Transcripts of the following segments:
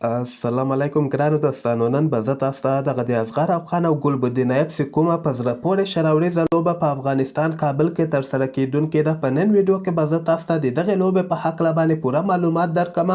السلام علیکم ګرانو دوستانو، نن به زه تاسو ته دغه د اصغر افغان او ګلبدین نایب سي کومه په زړه پورې شراوړیزه لوبه په افغانستان کابل کې ترسره کیدونکې ده، په نن ویډیو کې به زه تاسو ته د دغې لوبې په هکله باندې پوره معلومات درکړم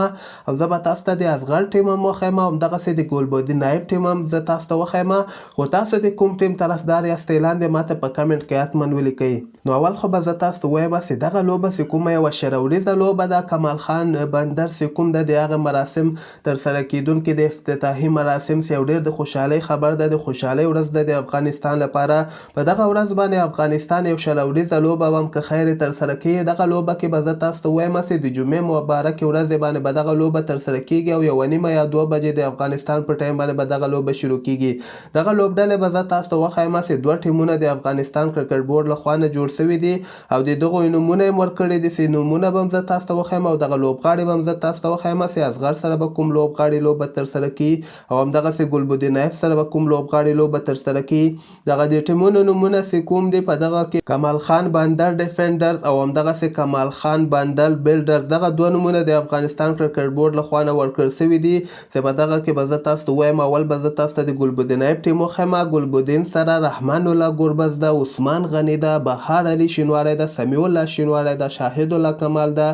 او زه به تاسو ته د اصغر ټیم هم وښیم او همدغسې د ګلبدین نایب ټیم هم زه تاسو ته وښیم. خو تاسو د کوم ټیم طرفدار یاست، لاندې ماته په کمنټ کې حتما ولیکئ. نو اول خو به زه تاسو ته ووایم چې دغه لوبه چې کومه یوه شراوړیزه لوبه ده، کمال خان بندر چې کوم ده د هغه مراسم ترسره کیدونکي د افتتاحي مراسم چې یو ډیر د خوشحالۍ خبر ده، د خوشحالۍ ورځ ده د افغانستان لپاره. په دغه ورځ باندې افغانستان یو شراوړیزه لوبه هم که خیر ترسره کوي. دغه لوبه کې به زه تاسو ته ووایم چې د جمعې مبارکې ورځې باندې به دغه لوبه ترسره کیږي او 1:30 یا 2 بجې د افغانستان په ټایم باندې به دغه لوبه شروع کیږي. دغه لوبډلې به زه تاسو ته وښایم چې دوه ټیمونه د افغانستان کرکټ بورډ له خوا نه جوړ شوي دي او د دغو نومونه یې ورکړي دي چې نومونه به هم زه تاسو ته وښایم او دغه لوبغاړي به هم زه تاسو ته وښایم چې اصغر سره به کوم لوبغاړي لوبه ترسره کړي او همدغسې ګلبدین نایب سره به کوم لوبغاړي لوبه ترسره کړي. دغه د ټیمونو نومونه چې کوم دي، په دغه کې کمال خان بندر ډیفنډرز او همدغسې کمال خان بندر بلډرز، دغه دوه نومونه د افغانستان کرکټ بورډ له خوا نه ورکړل شوي دي چې په دغه کې به زه تاسو ته ووایم. اول به زه تاسو ته د ګلبدین نایب ټیم وښایم. ګلبدین سره رحمان الله ګربز ده، عثمان غني ده، بهار علي شینواری ده، سمیع الله شینواری ده، شاهد الله کمال ده،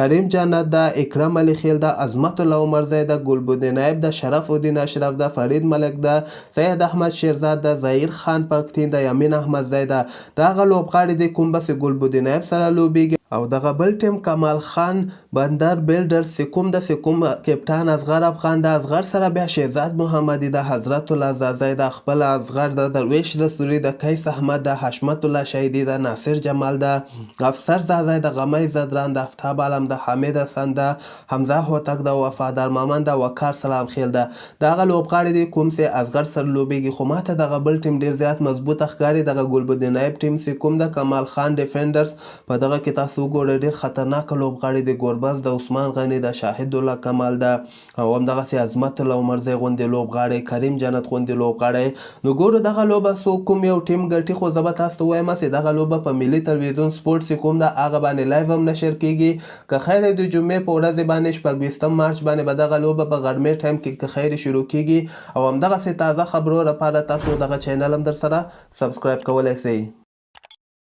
کریم جنت ده، اکرم علي خیل ده، عظمت الله عمرزی ده، ګلبدین نایب ده، شرف الدین اشرف ده، فرید ملک ده، سید احمد شیرزاد ده، ظهیر خان پکتین ده، یمین احمدزی ده. دا هغه لوبغاړي دي کوم به چې ګلبدین نایب سره لوبیږي. او دغه بل ټیم کمال خان بندر بلډرز چې کوم ده، چې کوم کپټان اصغر افغان ده، اصغر سره بیا شهزاد محمدي ده، حضرت الله ځاځی ده، خپل اصغر ده، درویش رسولي ده، قیس احمد ده، حشمت الله شهیدي ده، ناصر جمال ده، افسر ځاځی ده، غمی ځدران ده، افتاب عالم ده، حامد حسن ده، حمزه هوتک ده، وفادار مامند ده، وقار سلام خیل ده. دا هغه لوبغاړي دي کوم چې اصغر سره لوبیږي. خو ماته دغه بل ټیم ډیر زیات مضبوطه ښکاري، دغه ګلبدین نایب ټیم چې کوم ده، کمال خان ډیفنډرز. په دغه کې تاسو وګورئ، ډیر خطرناک لوبغاړي دي. ګربز ده، عثمان غني ده، شاهد الله کمال ده او همدغسې عظمت الله عمرزی غوندې لوبغاړی، کریم جنت غوندې لوبغاړی. نو ګورو دغه لوبه څوک کوم یو ټیم ګټي. خو زه به تاسو ته ووایم چې دغه لوبه په ملي تلویزیون سپورټ چې کوم ده هغه باندې live هم نشر کیږي که خیر. د جمعې په ورځ باندې 26 مارچ باندې به دغه لوبه په غرمې ټایم کې که خیر شروع کیږي. او همدغسې تازه خبرو لپاره تاسو دغه چینل هم در سره subscribe کولی شئ.